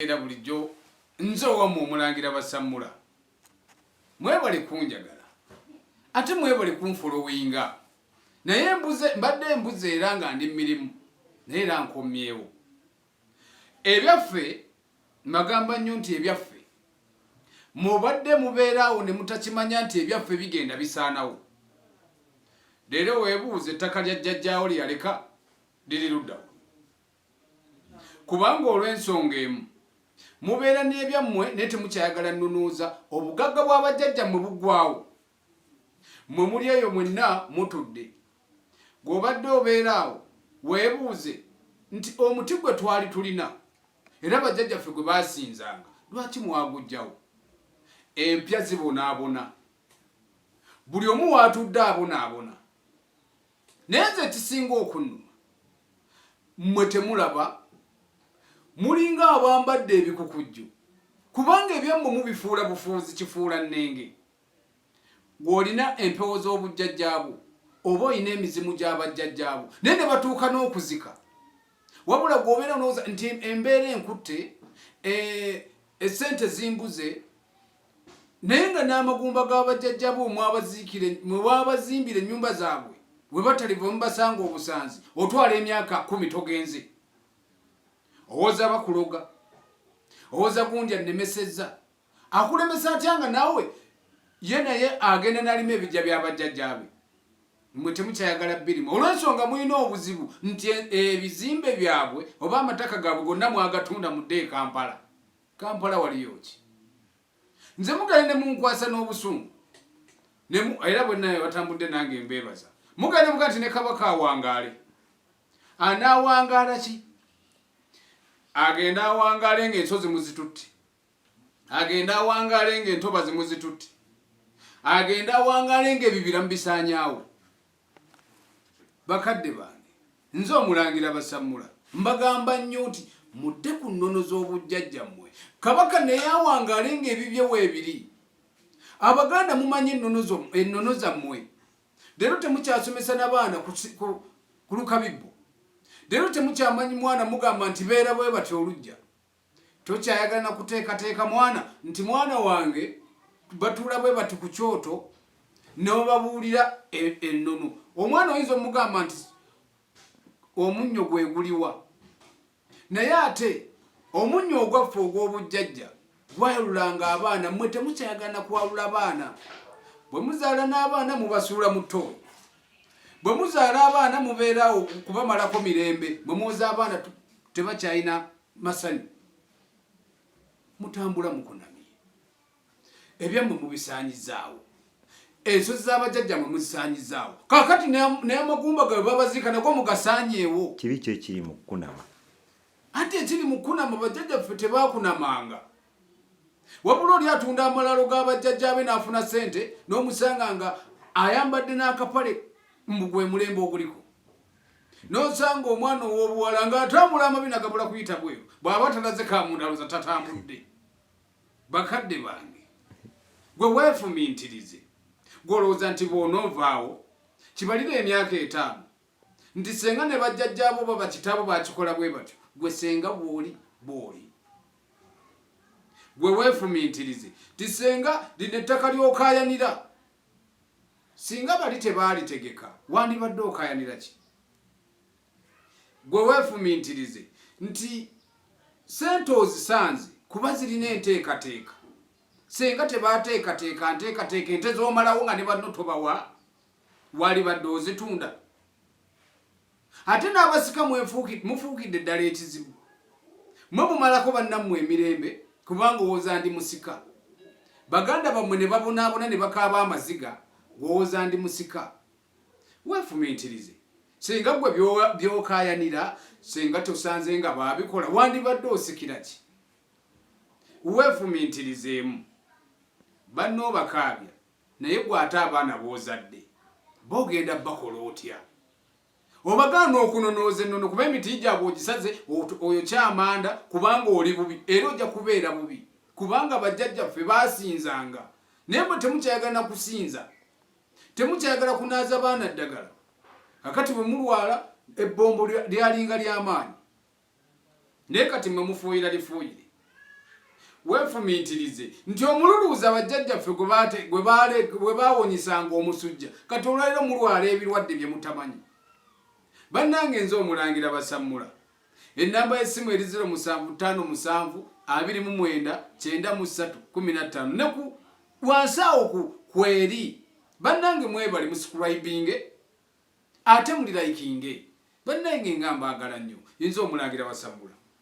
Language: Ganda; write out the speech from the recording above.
Era bulijjo nze owammwe Omulangira Basammula. Mwebale kunjagala ate mwebale kunfolowinga. Naye mbuze, mbadde mbuze era nga ndi mirimu naye era nkommyewo. Ebyaffe mbagamba nnyo nti ebyaffe mubadde mubeera awo ne mutakimanya nti ebyaffe bigenda bisaanawo. Leero weebuuze ettaka lya jjajjaawo lye yaleka liri ludda wa? Kubanga olw'ensonga emu mubeera n'ebyammwe naye temukyayagala nnunuuza obugagga bwa bajjajjammwe buggwawo. Mmwe muli eyo mwenna mutudde. Gw'obadde obeera awo weebuuze nti omuti gwe twali tulina era bajjajjaffe gwe baasinzanga lwaki mwaguggyawo? Empya zibonaabona. Buli omu w'atudde abonaabona. Naye nze ekisinga okunnuma mmwe temulaba, mulinga abambadde ebikukujju kubanga ebyammwe mubifuula bufuuzi kifuula nnenge. Gwe olina empewo z'obujjajjaabwo oba olina emizimu gya bajjajjaabo naye ne batuuka n'okuzika. Wabula gwe obeera olowooza nti embeera enkutte, essente zimbuze, Naye nga n'amagumba ga bajjajja bo mwabaziikira, mwe waabazimbira ennyumba zaabwe, we bataliva mubasanga obusanzi, otwala emyaka kkumi togenze. Owoza bakuloga, owoza gundi annemesezza. Akulemesa atya nga naawe ye naye agenda n'alima ebijja bya bajjajjaabe? Mmwe temukyayagala birima olw'ensonga mulina obuzibu nti ebizimbe byabwe oba amataka gaabwe gonna mwagatunda mudde e Kampala. Kampala waliyo ki? Nze mugenda ne munkwasa n'obusungu era bwenna batambudde nange mbeebaza. Mugenda muga nti ne Kabaka awangaale. Anaawangaala ki? Agenda awangaale ng'ensozi muzitutte, agenda awangaale ng'entobazi muzitutte, agenda awangaale ng'ebibira mubisaanyaawo. Bakadde bange, nze Omulangira Basammula mbagamba nnyo nti mudde ku nnono z'obujjajjammwe. Kabaka naye awangaale ng'ebibye weebiri. Abaganda mumanyi ennono zammwe. Leero temukyasomesa na baana ku lukabibbo. Leero temukyamanyi mwana mugamba nti beera bwe bati oluggya. Tokyayagala na kuteekateeka mwana nti mwana wange batuula bwe bati ku kyoto n'obabuulira ennono. Omwana oyinza omugamba nti omunnyo gwe guliwa, naye ate omunnyo ogwaffe ogw'obujjajja gwayalulanga abaana. Mmwe temukyayagala na kwalula baana. Bwe muzaala n'abaana mubasuula mu ttooyi. Bwe muzaala abaana mubeeraawo kubamalako mirembe. Bwe mwoza abaana tebakyalina masanyu, mutambula mukunamye, ebyammwe mubisaanyizaawo, ensozi z'abajjajjammwe muzisaanyizaawo, kaakati n'amagumba gaabwe babaziika nago mugasaanyeewo. Kibi ki ekiri mu kukunama? Anti ekiri mu kukunama, bajjajjaffe tebaakunamanga, wabula oli atunda amalaalo ga bajjajjaabe n'afuna ssente, n'omusanga nga ayambadde n'akapale mbu gwe mulembe oguliko. N'osanga omwana ow'obuwala ng'atambula amabina gabula kuyita bweru, bw'aba talaze kamunda alowooza tatambudde. Bakadde bange, gwe weefumintirize, gwe olowooza nti bw'onoovaawo kibalire emyaka etaano nti senga ne bajjajjaabo oba bakitaabo baakikola bwe batyo, gwe senga bw'oli bw'oli. Gwe weefumintirize nti senga lino ettaka ly'okaayanira Singa bali tebaalitegeka, wandibadde okaayanira ki? Ggwe weefumintirize nti ssente ozisanze kuba zirina enteekateeka. Singa tebaateekateeka nteekateeka ente z'omalawo nga ne banno tobawa, waalibadde ozitunda? Ate n'abasika mufuukidde ddala ekizibu. Mmwe mumalako bannammwe emirembe kubanga owoza ndi musika. Baganda bammwe ne babonaabona ne bakaaba amaziga, ggwe owoza ndi musika. Weefumiitirize. Singa ggwe by'okaayanira singa tosanze nga baabikola, wandibadde osikira ki? Weefumiitirizeemu. Banno obakaabya naye ggwe ate abaana b'ozadde bo ogenda bakola otya? Obagaana okunonooza ennono kuba emiti gyabwe ogisaze oyokya amanda kubanga oli bubi era ojja kubeera bubi kubanga bajjajjaffe baasinzanga naye mwe temukyayagala na kusinza, temukyayagala kunaaza baana ddagala. Kakati bwe mulwala ebbombo lyalinga ly'amaanyi naye kati mwe mufuuyira lifuuyire. Weefumintirize nti omululuuza bajjajjaffe gwe baawonyesanga omusujja, kati olwaleero mulwala ebirwadde bye mutamanyi. Bannange, nze Omulangira Basammula. Ennamba y'essimu eri 0757 29 93 15, ne ku wansi awo ku kweri. Bannange, mwebale,musubscribinge ate mulilikinge. Bannange, nga mbaagala nnyo. Nze Omulangira Basammula.